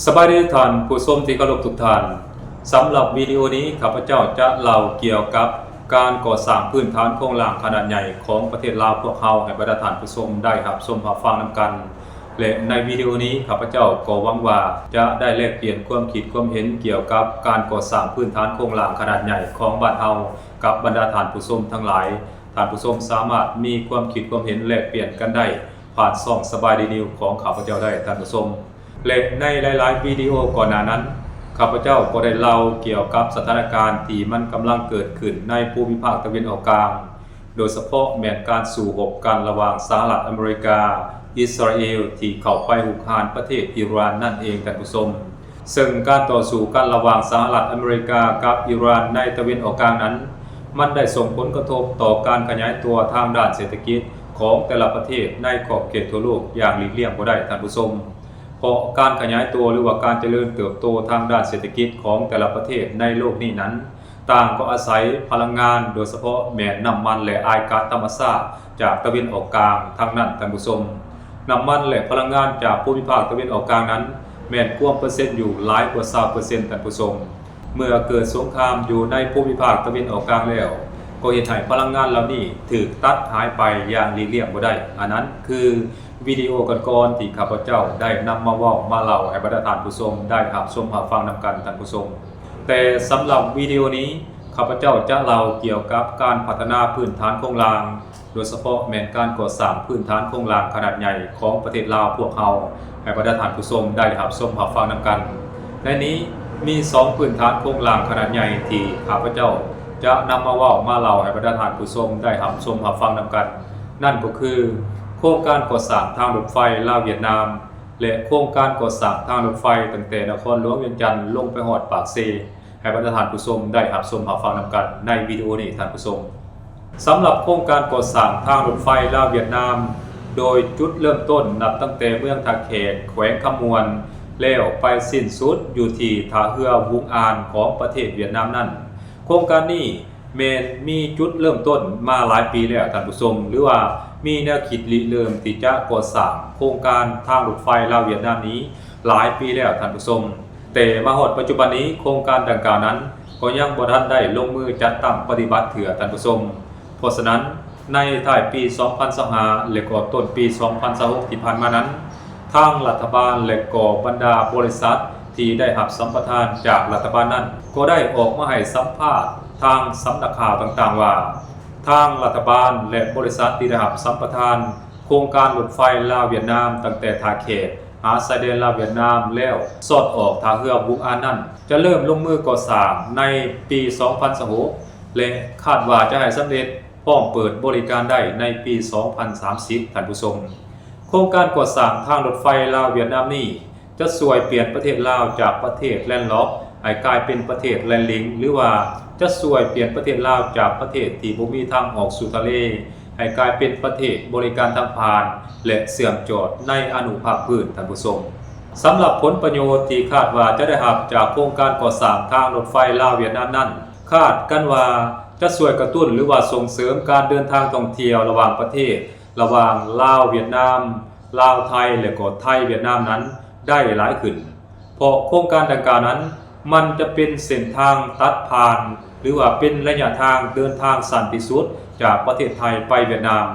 ສະບາຍດີທ່ານຜູ້ຊົມທີ່ເຄົາລົບທຸກທ່ານ. ສຳລັບວິດີໂອນີ້ ຂ້າພະເຈົ້າຈະເລົ່າກ່ຽວກັບການກໍ່ສ້າງພື້ນຖານໂຄງລ່າງຂະໜາດໃຫຍ່ຂອງປະເທດລາວພວກເຮົາ ໃຫ້ບັນດາທ່ານຜູ້ຊົມໄດ້ຮັບຊົມຮັບຟັງນຳກັນ ແລະ ໃນວິດີໂອນີ້ ຂ້າພະເຈົ້າກໍຫວັງວ່າຈະໄດ້ແລກປ່ຽນຄວາມຄິດຄວາມເຫັນກ່ຽວກັບການກໍ່ສ້າງພື້ນຖານໂຄງລ່າງຂະໜາດໃຫຍ່ຂອງບ້ານເຮົາກັບບັນດາທ່ານຜູ້ຊົມທັງຫຼາຍ. ທ່ານຜູ້ຊົມສາມາດມີຄວາມຄິດຄວາມເຫັນແລກປ່ຽນກັນໄດ້ ຜ່ານຊ່ອງສະບາຍດີນິວຂອງຂ້າພະເຈົ້າໄດ້ ທ່ານຜູ້ຊົມ. ແລະ ໃນຫຼາຍໆວິດີໂອກ່ອນໜ້ານັ້ນ ຂ້າພະເຈົ້າກໍໄດ້ເລົ່າກ່ຽວກັບສະຖານະການທີ່ມັນກຳລັງເກີດຂຶ້ນໃນພູມິພາກຕາເວັນອອກກາງ, ໂດຍສະເພາະແມ່ນການສູ້ຮົບກັນລະຫວ່າງສະຫະລັດອາເມລິກາ, ອິດສະຣາເອລ ທີ່ເຂົ້າໄປຮຸກຮານປະເທດອີຣານນັ້ນເອງ ທ່ານຜູ້ຊົມ. ເຊິ່ງການຕໍ່ສູ້ກັນລະຫວ່າງສະຫະລັດອາເມລິກາກັບອີຣານໃນຕາເວັນອອກກາງນັ້ນ ມັນໄດ້ສົ່ງຜົນກະທົບຕໍ່ການຂະຫຍາຍຕົວທາງດ້ານເສດຖະກິດຂອງແຕ່ລະປະເທດໃນຂອບເຂດທົ່ວໂລກຢ່າງຫຼີກລ່ຽງບໍ່ໄດ້ ທ່ານຜູ້ຊົມ. ເພາະການຂະຫຍາຍຕົວ ຫຼືວ່າການຈະເລີນເຕີບໂຕທາງດ້ານເສດຖະກິດຂອງແຕ່ລະປະເທດໃນໂລກນີ້ນັ້ນ ຕ່າງກໍອາໄສພະລັງງານ ໂດຍສະເພາະແມ່ນນ້ຳມັນ ແລະ ອາຍກາດທຳມະຊາດຈາກຕາເວັນອອກກາງທັງນັ້ນ ທ່ານຜູ້ຊົມ. ນ້ຳມັນ ແລະ ພະລັງງານຈາກພູມິພາກຕາເວັນອອກກາງນັ້ນ ແມ່ນກວມເປີເຊັນຢູ່ຫຼາຍກວ່າຊາວເປີເຊັນ ທ່ານຜູ້ຊົມ. ເມື່ອເກີດສົງຄາມຢູ່ໃນພູມິພາກຕາເວັນອອກກາງແລ້ວ ກໍເຮັດໃຫ້ພະລັງງານເຫຼົ່ານີ້ຖືກຕັດຫາຍໄປຢ່າງຫຼີກລ່ຽງບໍ່ໄດ້. ອັນນັ້ນຄືວິດີໂອກ່ອນໆທີ່ຂ້າພະເຈົ້າໄດ້ນຳມາເວົ້າມາເລົ່າໃຫ້ບັນດາທ່ານຜູ້ຊົມໄດ້ຮັບຊົມຮັບຟັງນຳກັນ ທ່ານຜູ້ຊົມ. ແຕ່ສຳລັບວິດີໂອນີ້ ຂ້າພະເຈົ້າຈະເລົ່າກ່ຽວກັບການພັດທະນາພື້ນຖານໂຄງລ່າງ ໂດຍສະເພາະແມ່ນການກໍ່ສ້າງພື້ນຖານໂຄງລ່າງຂະໜາດໃຫຍ່ຂອງປະເທດລາວພວກເຮົາ ໃຫ້ບັນດາທ່ານຜູ້ຊົມໄດ້ຮັບຊົມຮັບຟັງນຳກັນ. ໃນນີ້ມີສອງພື້ນຖານໂຄງລ່າງຂະໜາດໃຫຍ່ທີ່ຂ້າພະເຈົ້າຈະນຳມາເວົ້າມາເລົ່າໃຫ້ບັນດາທ່ານຜູ້ຊົມໄດ້ຮັບຊົມຮັບຟັງນຳກັນ. ນັ້ນກໍຄືໂຄງການກໍ່ສ້າງທາງລົດໄຟລາວຫວຽດນາມ ແລະ ໂຄງການກໍ່ສ້າງທາງລົດໄຟຕັ້ງແຕ່ນະຄອນຫຼວງວຽງຈັນລົງໄປຮອດປາກເຊ ໃຫ້ບັນດາທ່ານຜູ້ຊົມໄດ້ຮັບຊົມຮັບຟັງນຳກັນໃນວິດີໂອນີ້ ທ່ານຜູ້ຊົມ. ສຳລັບໂຄງການກໍ່ສ້າງທາງລົດໄຟລາວຫວຽດນາມ ໂດຍຈຸດເລີ່ມຕົ້ນນັບຕັ້ງແຕ່ເມືອງທ່າແຂກ ແຂວງຄຳມ່ວນ ແລ້ວໄປສິ້ນສຸດຢູ່ທີ່ທ່າເຮືອຫວຸງອານຂອງປະເທດຫວຽດນາມນັ້ນ, ໂຄງການນີ້ ແມ່ນມີຈຸດເລີ່ມຕົ້ນມາຫຼາຍປີແລ້ວທ່ານຜູ້ຊົມ ຫຼືວ່າມີແນວຄິດລິເລີ່ມທີ່ຈະກໍ່ສ້າງໂຄງການທາງລົດໄຟລາວຫວຽດນາມນີ້ຫຼາຍປີແລ້ວທ່ານຜູ້ຊົມ. ແຕ່ມາຮອດປັດຈຸບັນນີ້ ໂຄງການດັ່ງກ່າວນັ້ນກໍຍັງບໍ່ທັນໄດ້ລົງມືຈັດຕັ້ງປະຕິບັດເທື່ອທ່ານຜູ້ຊົມ. ເພາະສະນັ້ນ ໃນທ້າຍປີສອງພັນຊາວຫ້າ ແລະ ກໍຕົ້ນປີສອງພັນຊາວຫົກທີ່ຜ່ານມານັ້ນ ທາງລັດຖະບານ ແລະ ກໍບັນດາບໍລິສັດທີ່ໄດ້ຮັບສຳປະທານຈາກລັດຖະບານນັ້ນ ກໍໄດ້ອອກມາໃຫ້ສຳພາດທາງສຳນັກຂ່າວຕ່າງໆວ່າ ທາງລັດຖະບານ ແລະ ບໍລິສັດທີ່ໄດ້ຮັບສຳປະທານໂຄງການລົດໄຟລາວຫວຽດນາມ ຕັ້ງແຕ່ທ່າແຂກຫາຊາຍແດນລາວຫວຽດນາມແລ້ວ ສອດອອກທ່າເຮືອຫວຸງອານນັ້ນ ຈະເລີ່ມລົງມືກໍ່ສ້າງໃນປີສອງພັນຊາວຫົກ ແລະ ຄາດວ່າຈະໃຫ້ສຳເລັດ ພ້ອມເປີດບໍລິການໄດ້ໃນປີສອງພັນສາມສິບ ທ່ານຜູ້ຊົມ. ໂຄງການກໍ່ສ້າງທາງລົດໄຟລາວຫວຽດນາມນີ້ ຈະຊ່ວຍປ່ຽນປະເທດລາວຈາກປະເທດແລນລັອກ ໃຫ້ກາຍເປັນປະເທດແລນລິງ ຫຼືວ່າຈະຊ່ວຍປ່ຽນປະເທດລາວຈາກປະເທດທີ່ບໍ່ມີທາງອອກສູ່ທະເລ ໃຫ້ກາຍເປັນປະເທດບໍລິການທາງຜ່ານ ແລະ ເຊື່ອມຈອດໃນອະນຸພາກພື້ນ ທ່ານຜູ້ຊົມ. ສຳລັບຜົນປະໂຫຍດທີ່ຄາດວ່າຈະໄດ້ຮັບຈາກໂຄງການກໍ່ສ້າງທາງລົດໄຟລາວຫວຽດນາມນັ້ນ ຄາດກັນວ່າຈະຊ່ວຍກະຕຸ້ນ ຫຼືວ່າສົ່ງເສີມການເດີນທາງທ່ອງທ່ຽວລະຫວ່າງປະເທດ ລະຫວ່າງລາວຫວຽດນາມ, ລາວໄທ ແລະ ກໍໄທຫວຽດນາມນັ້ນໄດ້ຫຼາຍຂຶ້ນ. ເພາະໂຄງການດັ່ງກ່າວນັ້ນ ມັນຈະເປັນເສັ້ນທາງຕັດຜ່ານ ຫຼືວ່າເປັນໄລຍະທາງເດີນທາງສັ້ນທີ່ສຸດຈາກປະເທດໄທໄປຫວຽດນາມ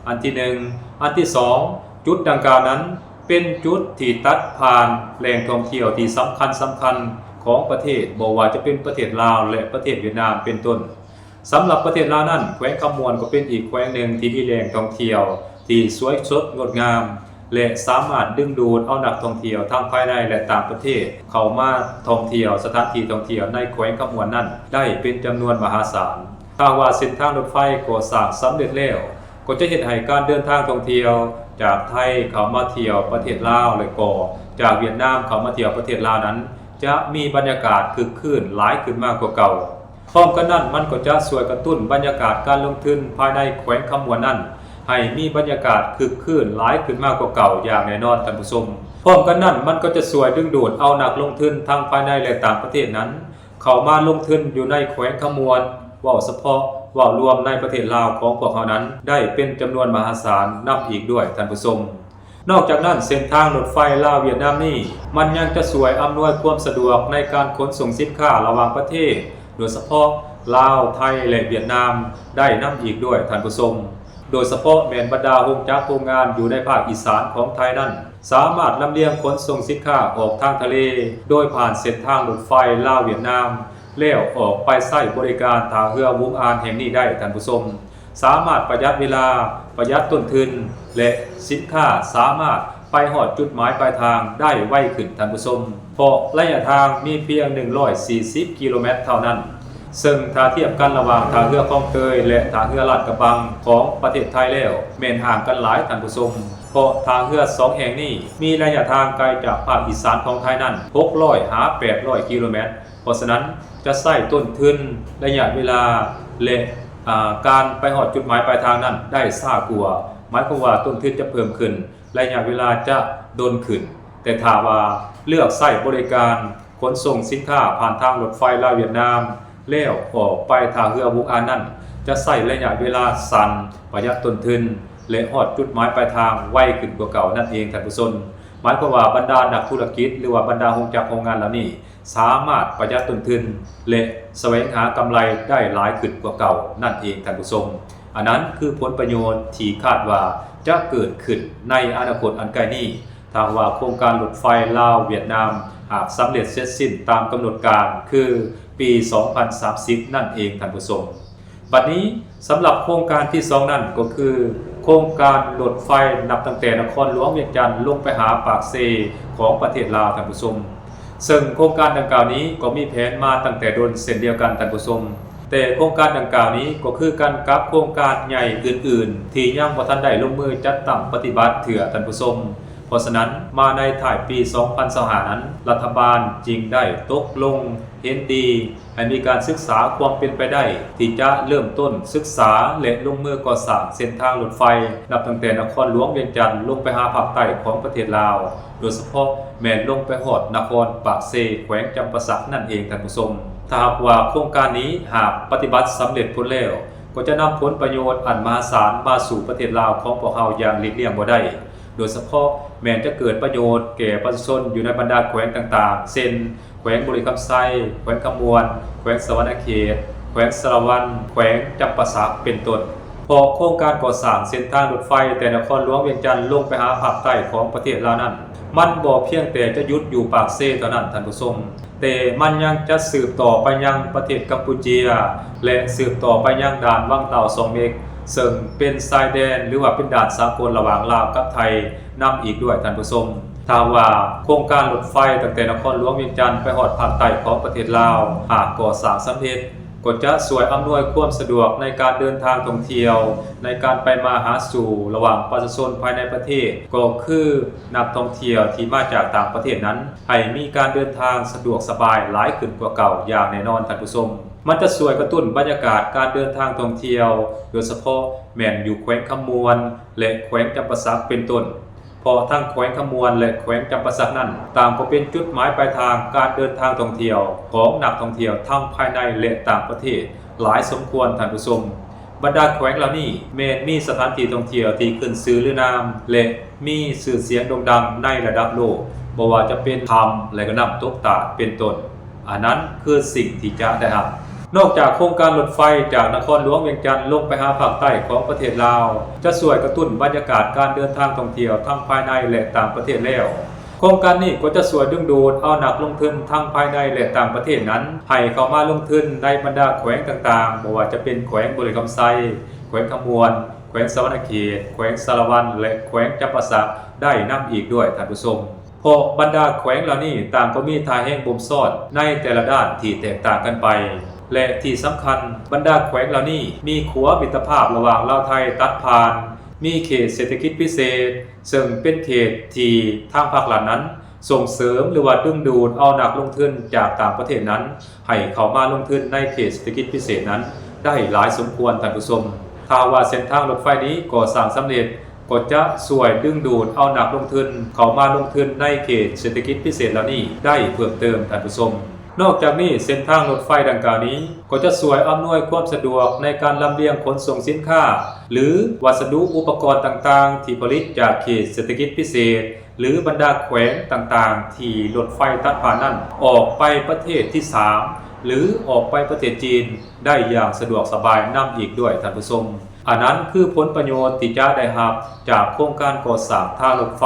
ອັນທີໜຶ່ງ. ອັນທີສອງ ຈຸດດັ່ງກ່າວນັ້ນ ເປັນຈຸດທີ່ຕັດຜ່ານແຫຼ່ງທ່ອງທ່ຽວທີ່ສຳຄັນໆຂອງປະເທດ ບໍ່ວ່າຈະເປັນປະເທດລາວ ແລະ ປະເທດຫວຽດນາມເປັນຕົ້ນ. ສຳລັບປະເທດລາວນັ້ນ ແຂວງຄຳມ່ວນກໍເປັນອີກແຂວງໜຶ່ງທີ່ມີແຫຼ່ງທ່ອງທ່ຽວທີ່ສວຍສົດງົດງາມ ແລະ ສາມາດດຶງດູດເອົານັກທ່ອງທ່ຽວທັງພາຍໃນ ແລະ ຕ່າງປະເທດເຂົ້າມາທ່ອງທ່ຽວສະຖານທີ່ທ່ອງທ່ຽວໃນແຂວງຄຳມ່ວນນັ້ນໄດ້ເປັນຈຳນວນມະຫາສານ. ຖ້າຫາກວ່າເສັ້ນທາງລົດໄຟກໍ່ສ້າງສຳເລັດແລ້ວ ກໍຈະເຮັດໃຫ້ການເດີນທາງທ່ອງທ່ຽວຈາກໄທເຂົ້າມາທ່ຽວປະເທດລາວ ແລະ ກໍຈາກຫວຽດນາມເຂົ້າມາທ່ຽວປະເທດລາວນັ້ນ ຈະມີບັນຍາກາດຄຶກຄື້ນຫຼາຍຂຶ້ນມາກວ່າເກົ່າ. ພ້ອມກັນນັ້ນ ມັນກໍຈະຊ່ວຍກະຕຸ້ນບັນຍາກາດການລົງທຶນພາຍໃນແຂວງຄຳມ່ວນນັ້ນ ໃຫ້ມີບັນຍາກາດຄຶກຄື້ນຫຼາຍຂຶ້ນມາກວ່າເກົ່າຢ່າງແນ່ນອນ ທ່ານຜູ້ຊົມ. ພ້ອມກັນນັ້ນ ມັນກໍຈະຊ່ວຍດຶງດູດເອົານັກລົງທຶນທັງພາຍໃນ ແລະ ຕ່າງປະເທດນັ້ນ ເຂົ້າມາລົງທຶນຢູ່ໃນແຂວງຄຳມ່ວນ, ເວົ້າສະເພາະ ເວົ້າລວມໃນປະເທດລາວຂອງພວກເຮົານັ້ນ ໄດ້ເປັນຈຳນວນມະຫາສານນຳອີກດ້ວຍ ທ່ານຜູ້ຊົມ. ນອກຈາກນັ້ນ, ເສັ້ນທາງລົດໄຟລາວ-ຫວຽດນາມນີ້ ມັນຍັງຈະຊ່ວຍອຳນວຍຄວາມສະດວກໃນການຂົນສົ່ງສິນຄ້າລະຫວ່າງປະເທດ, ໂດຍສະເພາະລາວ, ໄທ ແລະ ຫວຽດນາມ ໄດ້ນຳອີກດ້ວຍ, ທ່ານຜູ້ຊົມ. ໂດຍສະເພາະແມ່ນບັນດາໂຮງຈັກໂຮງງານຢູ່ໃນພາກອີສານຂອງໄທນັ້ນ ສາມາດລຳລຽງຂົນສົ່ງສິນຄ້າອອກທາງທະເລ ໂດຍຜ່ານເສັ້ນທາງລົດໄຟລາວ-ຫວຽດນາມ ແລ້ວອອກໄປໃຊ້ບໍລິການທ່າເຮືອຫວຸງອານແຫ່ງນີ້ໄດ້, ທ່ານຜູ້ຊົມ. ສາມາດປະຢັດເວລາ, ປະຢັດຕົ້ນທຶນ ແລະ ສິນຄ້າສາມາດໄປຮອດຈຸດໝາຍປາຍທາງໄດ້ໄວຂຶ້ນ, ທ່ານຜູ້ຊົມ, ເພາະໄລຍະທາງມີພຽງໜຶ່ງຮ້ອຍສີ່ສິບກິໂລແມັດເທົ່ານັ້ນ. ເຊິ່ງຖ້າທຽບກັນລະຫວ່າງທ່າເຮືອຄອງເຕີຍ ແລະ ທ່າເຮືອລາດກະບັງຂອງປະເທດໄທແລ້ວ ແມ່ນຫ່າງກັນຫຼາຍ, ທ່ານຜູ້ຊົມ, ເພາະທ່າເຮືອສອງແຫ່ງນີ້ມີໄລຍະທາງໄກຈາກພາກອີສານຂອງໄທນັ້ນ ຫົກຮ້ອຍຫາແປດຮ້ອຍກິໂລແມັດ. ເພາະສະນັ້ນ, ຈະໃຊ້ຕົ້ນທຶນ, ໄລຍະເວລາ ແລະ ອາ ການໄປຮອດຈຸດໝາຍປາຍທາງນັ້ນໄດ້ຊ້າກວ່າ, ໝາຍຄວາມວ່າຕົ້ນທຶນຈະເພີ່ມຂຶ້ນ, ໄລຍະເວລາຈະດົນຂຶ້ນ. ແຕ່ຖ້າວ່າເລືອກໃຊ້ບໍລິການຂົນສົ່ງສິນຄ້າຜ່ານທາງລົດໄຟລາວ-ຫວຽດນາມ ແລ້ວອອກໄປທ່າເຮືອຫວຸງອານນັ້ນ, ຈະໃຊ້ໄລຍະເວລາສັ້ນ, ປະຢັດຕົ້ນທຶນ ແລະ ຮອດຈຸດໝາຍປາຍທາງໄວຂຶ້ນກວ່າເກົ່ານັ້ນເອງ, ທ່ານຜູ້ຊົມ. ໝາຍຄວາມວ່າບັນດານັກທຸລະກິດ ຫຼືວ່າບັນດາໂຮງຈັກໂຮງງານເຫຼົ່ານີ້ ສາມາດປະຢັດຕົ້ນທຶນ ແລະ ສະແຫວງຫາກຳໄລໄດ້ຫຼາຍຂຶ້ນກວ່າເກົ່ານັ້ນເອງ, ທ່ານຜູ້ຊົມ. ອັນນັ້ນຄືຜົນປະໂຫຍດທີ່ຄາດວ່າຈະເກີດຂຶ້ນໃນອະນາຄົດອັນໃກ້ນີ້, ຖ້າຫາກວ່າໂຄງການລົດໄຟລາວ-ຫວຽດນາມຫາກສຳເລັດເສັດສິ້ນຕາມກຳນົດການ ຄືປີສອງພັນສາມສິບນັ້ນເອງ, ທ່ານຜູ້ຊົມ. ບັດນີ້, ສຳລັບໂຄງການທີສອງນັ້ນກໍຄື ໂຄງການລົດໄຟນັບຕັ້ງແຕ່ນະຄອນຫຼວງວຽງຈັນລົງໄປຫາປາກເຊຂອງປະເທດລາວ, ທ່ານຜູ້ຊົມ. ເຊິ່ງໂຄງການດັ່ງກ່າວນີ້ກໍມີແຜນມາຕັ້ງແຕ່ດົນເຊັ່ນດຽວກັນ, ທ່ານຜູ້ຊົມ. ແຕ່ໂຄງການດັ່ງກ່າວນີ້ກໍຄືກັນກັບໂຄງການໃຫຍ່ອື່ນໆ ທີ່ຍັງບໍ່ທັນໄດ້ລົງມືຈັດຕັ້ງປະຕິບັດເທື່ອ, ທ່ານຜູ້ຊົມ. ເພາະສະນັ້ນ, ມາໃນທ້າຍປີສອງພັນຊາວຫ້ານັ້ນ, ລັດຖະບານຈຶ່ງໄດ້ຕົກລົງເຫັນດີ ໃຫ້ມີການສຶກສາຄວາມເປັນໄປໄດ້ ທີ່ຈະເລີ່ມຕົ້ນສຶກສາ ແລະ ລົງມືກໍ່ສ້າງເສັ້ນທາງລົດໄຟ ນັບຕັ້ງແຕ່ນະຄອນຫຼວງວຽງຈັນລົງໄປຫາພາກໃຕ້ຂອງປະເທດລາວ, ໂດຍສະເພາະແມ່ນລົງໄປຮອດນະຄອນປາກເຊ, ແຂວງຈຳປາສັກນັ້ນເອງ, ທ່ານຜູ້ຊົມ. ຖ້າຫາກວ່າໂຄງການນີ້ຫາກປະຕິບັດສຳເລັດຜົນແລ້ວ, ກໍຈະນຳຜົນປະໂຫຍດອັນມະຫາສານມາສູ່ປະເທດລາວຂອງພວກເຮົາຢ່າງຫຼີກລ່ຽງບໍ່ໄດ້. ໂດຍສະເພາະແມ່ນຈະເກີດປະໂຫຍດແກ່ປະຊາຊົນຢູ່ໃນບັນດາແຂວງຕ່າງໆ ເຊັ່ນ ແຂວງບໍລິຄຳໄຊ, ແຂວງຄຳມ່ວນ, ແຂວງສະຫວັນນະເຂດ, ແຂວງສາລະວັນ, ແຂວງຈຳປາສັກ ເປັນຕົ້ນ. ເພາະໂຄງການກໍ່ສ້າງເສັ້ນທາງລົດໄຟແຕ່ນະຄອນຫຼວງວຽງຈັນລົງໄປຫາພາກໃຕ້ຂອງປະເທດລາວນັ້ນ ມັນບໍ່ພຽງແຕ່ຈະຢຸດຢູ່ປາກເຊເທົ່ານັ້ນ, ທ່ານຜູ້ຊົມ, ແຕ່ມັນຍັງຈະສືບຕໍ່ໄປຍັງປະເທດກຳປູເຈຍ ແລະ ສືບຕໍ່ໄປຍັງດ່ານວັງເຕົ່າຊອງເມັກ ເຊິ່ງເປັນຊາຍແດນ ຫຼືວ່າເປັນດ່ານສາກົນລະຫວ່າງລາວກັບໄທນຳອີກດ້ວຍ, ທ່ານຜູ້ຊົມ. ຖ້າວ່າໂຄງການລົດໄຟຕັ້ງແຕ່ນະຄອນຫຼວງວຽງຈັນໄປຮອດພາກໃຕ້ຂອງປະເທດລາວ ຫາກກໍ່ສ້າງສຳເລັດ, ກໍຈະຊ່ວຍອຳນວຍຄວາມສະດວກໃນການເດີນທາງທ່ອງທ່ຽວ, ໃນການໄປມາຫາສູ່ລະຫວ່າງປະຊາຊົນພາຍໃນປະເທດ, ກໍຄືນັກທ່ອງທ່ຽວທີ່ມາຈາກຕ່າງປະເທດນັ້ນ ໃຫ້ມີການເດີນທາງສະດວກສະບາຍຫຼາຍຂຶ້ນກວ່າເກົ່າຢ່າງແນ່ນອນ, ທ່ານຜູ້ຊົມ. ມັນຈະຊ່ວຍກະຕຸ້ນບັນຍາກາດການເດີນທາງທ່ອງທ່ຽວ, ໂດຍສະເພາະແມ່ນຢູ່ແຂວງຄຳມ່ວນ ແລະ ແຂວງຈຳປາສັກ ເປັນຕົ້ນ. ເພາະທັງແຂວງຄຳມ່ວນ ແລະ ແຂວງຈຳປາສັກນັ້ນ ຕ່າງກໍເປັນຈຸດໝາຍປາຍທາງການເດີນທາງທ່ອງທ່ຽວຂອງນັກທ່ອງທ່ຽວທັງພາຍໃນ ແລະ ຕ່າງປະເທດຫຼາຍສົມຄວນ, ທ່ານຜູ້ຊົມ. ບັນດາແຂວງເຫຼົ່ານີ້ແມ່ນມີສະຖານທີ່ທ່ອງທ່ຽວທີ່ຂຶ້ນຊື່ລືນາມ ແລະ ມີຊື່ສຽງໂດ່ງດັງໃນລະດັບໂລກ, ບໍ່ວ່າຈະເປັນຖ້ຳ ແລະ ກະນ້ຳຕົກຕາດ ເປັນຕົ້ນ. ອັນນັ້ນຄືສິ່ງທີ່ຈະໄດ້ຮັບ. ນອກຈາກໂຄງການລົດໄຟຈາກນະຄອນຫຼວງວຽງຈັນລົງໄປຫາພາກໃຕ້ຂອງປະເທດລາວ ຈະຊ່ວຍກະຕຸ້ນບັນຍາກາດການເດີນທາງທ່ອງທ່ຽວທັງພາຍໃນ ແລະ ຕ່າງປະເທດແລ້ວ, ໂຄງການນີ້ກໍຈະຊ່ວຍດຶງດູດເອົານັກລົງທຶນທັງພາຍໃນ ແລະ ຕ່າງປະເທດນັ້ນ ໃຫ້ເຂົ້າມາລົງທຶນໃນບັນດາແຂວງຕ່າງໆ, ບໍ່ວ່າຈະເປັນແຂວງບໍລິຄຳໄຊ, ແຂວງຄຳມ່ວນ, ແຂວງສະຫວັນນະເຂດ, ແຂວງສາລະວັນ ແລະ ແຂວງຈຳປາສັກ ໄດ້ນຳອີກດ້ວຍ, ທ່ານຜູ້ຊົມ. ເພາະບັນດາແຂວງເຫຼົ່ານີ້ຕ່າງກໍມີທ່າແຮງບົ່ມຊ້ອນໃນແຕ່ລະດ້ານທີ່ແຕກຕ່າງກັນໄປ ແລະ ທີ່ສຳຄັນ, ບັນດາແຂວງເຫຼົ່ານີ້ມີຂົວມິດຕະພາບລະຫວ່າງລາວໄທຕັດຜ່ານ, ມີເຂດເສດຖະກິດພິເສດ, ເຊິ່ງເປັນເຂດທີ່ທາງພາກລັດນັ້ນສົ່ງເສີມ ຫຼືວ່າດຶງດູດເອົານັກລົງທຶນຈາກຕ່າງປະເທດນັ້ນ ໃຫ້ເຂົ້າມາລົງທຶນໃນເຂດເສດຖະກິດພິເສດນັ້ນໄດ້ຫຼາຍສົມຄວນ, ທ່ານຜູ້ຊົມ. ຖ້າຫາກວ່າເສັ້ນທາງລົດໄຟນີ້ກໍ່ສ້າງສຳເລັດ, ກໍຈະຊ່ວຍດຶງດູດເອົານັກລົງທຶນເຂົ້າມາລົງທຶນໃນເຂດເສດຖະກິດພິເສດເຫຼົ່ານີ້ໄດ້ເພີ່ມເຕີມ, ທ່ານຜູ້ຊົມ. ນອກຈາກນີ້ ເສັ້ນທາງລົດໄຟດັ່ງກ່າວນີ້ ກໍຈະຊ່ວຍອຳນວຍຄວາມສະດວກໃນການລຳລຽງຂົນສົ່ງສິນຄ້າ ຫຼື ວັດສະດຸອຸປະກອນຕ່າງໆ ທີ່ຜະລິດຈາກເຂດເສດຖະກິດພິເສດ ຫຼື ບັນດາແຂວງຕ່າງໆ ທີ່ລົດໄຟຕັດຜ່ານນັ້ນ ອອກໄປປະເທດທີສາມ ຫຼື ອອກໄປປະເທດຈີນ ໄດ້ຢ່າງສະດວກສະບາຍນຳອີກດ້ວຍທ່ານຜູ້ຊົມ. ອັນນັ້ນຄືຜົນປະໂຫຍດທີ່ຈະໄດ້ຮັບຈາກໂຄງການກໍ່ສ້າງທາງລົດໄຟ,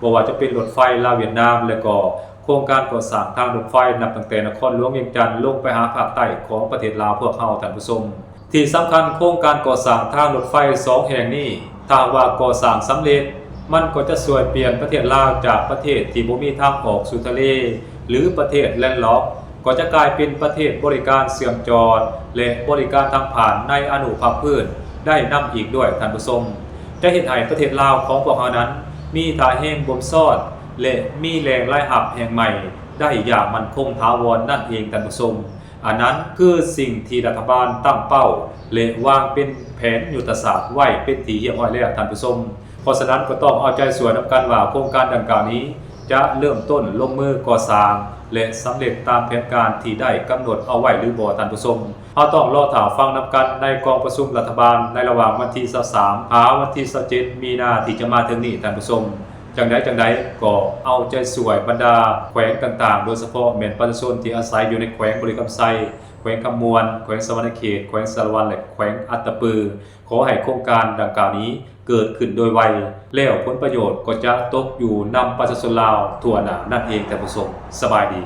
ບໍ່ວ່າຈະເປັນລົດໄຟລາວຫວຽດນາມ ແລະ ກໍໂຄງການກໍ່ສ້າງທາງລົດໄຟນັບຕັ້ງແຕ່ນະຄອນຫຼວງວຽງຈັນລົງໄປຫາພາກໃຕ້ຂອງປະເທດລາວພວກເຮົາທ່ານຜູ້ຊົມ. ທີ່ສຳຄັນ ໂຄງການກໍ່ສ້າງທາງລົດໄຟສອງແຫ່ງນີ້ ຖ້າຫາກວ່າກໍ່ສ້າງສຳເລັດ ມັນກໍຈະຊ່ວຍປ່ຽນປະເທດລາວຈາກປະເທດທີ່ບໍ່ມີທາງອອກສູ່ທະເລ ຫຼື ປະເທດແລນລັອກ ກໍຈະກາຍເປັນປະເທດບໍລິການເຊື່ອມຈອດ ແລະ ບໍລິການທາງຜ່ານໃນອະນຸພາກພື້ນໄດ້ນຳອີກດ້ວຍທ່ານຜູ້ຊົມ. ຈະເຮັດໃຫ້ປະເທດລາວຂອງພວກເຮົານັ້ນ ມີທ່າແຮງບົ່ມຊ້ອນ ແລະ ມີແຫຼ່ງລາຍຮັບແຫ່ງໃໝ່ໄດ້ຢ່າງໝັ້ນຄົງຖາວອນນັ້ນເອງທ່ານຜູ້ຊົມ. ອັນນັ້ນຄືສິ່ງທີ່ລັດຖະບານຕັ້ງເປົ້າ ແລະ ວາງເປັນແຜນຍຸດທະສາດໄວ້ເປັນທີ່ຮຽບຮ້ອຍແລ້ວທ່ານຜູ້ຊົມ. ເພາະສະນັ້ນກໍຕ້ອງເອົາໃຈຊ່ວຍນຳກັນວ່າໂຄງການດັ່ງກ່າວນີ້ຈະເລີ່ມຕົ້ນລົງມືກໍ່ສ້າງ ແລະ ສຳເລັດຕາມແຜນການທີ່ໄດ້ກຳນົດເອົາໄວ້ຫຼືບໍ່ທ່ານຜູ້ຊົມ. ເຮົາຕ້ອງລໍຖ້າຟັງນຳກັນໃນກອງປະຊຸມລັດຖະບານໃນລະຫວ່າງວັນທີຊາວສາມ ຫາວັນທີຊາວເຈັດ ມີນາທີ່ຈະມາເຖິງນີ້ທ່ານຜູ້ຊົມ. ຈັ່ງໃດຈັ່ງໃດກໍເອົາໃຈຊ່ວຍບັນດາແຂວງຕ່າງໆ ໂດຍສະເພາະແມ່ນປະຊາຊົນທີ່ອາໄສຢູ່ໃນແຂວງບໍລິຄຳໄຊ, ແຂວງຄຳມ່ວນ, ແຂວງສະຫວັນນະເຂດ, ແຂວງສາລະວັນ ແລະ ແຂວງອັດຕະປື. ຂໍໃຫ້ໂຄງການດັ່ງກ່າວນີ້ເກີດຂຶ້ນໂດຍໄວ ແລ້ວຜົນປະໂຫຍດກໍຈະຕົກຢູ່ນຳປະຊາຊົນລາວທົ່ວໜ້ານັ້ນເອງທ່ານຜູ້ຊົມ. ສະບາຍດີ.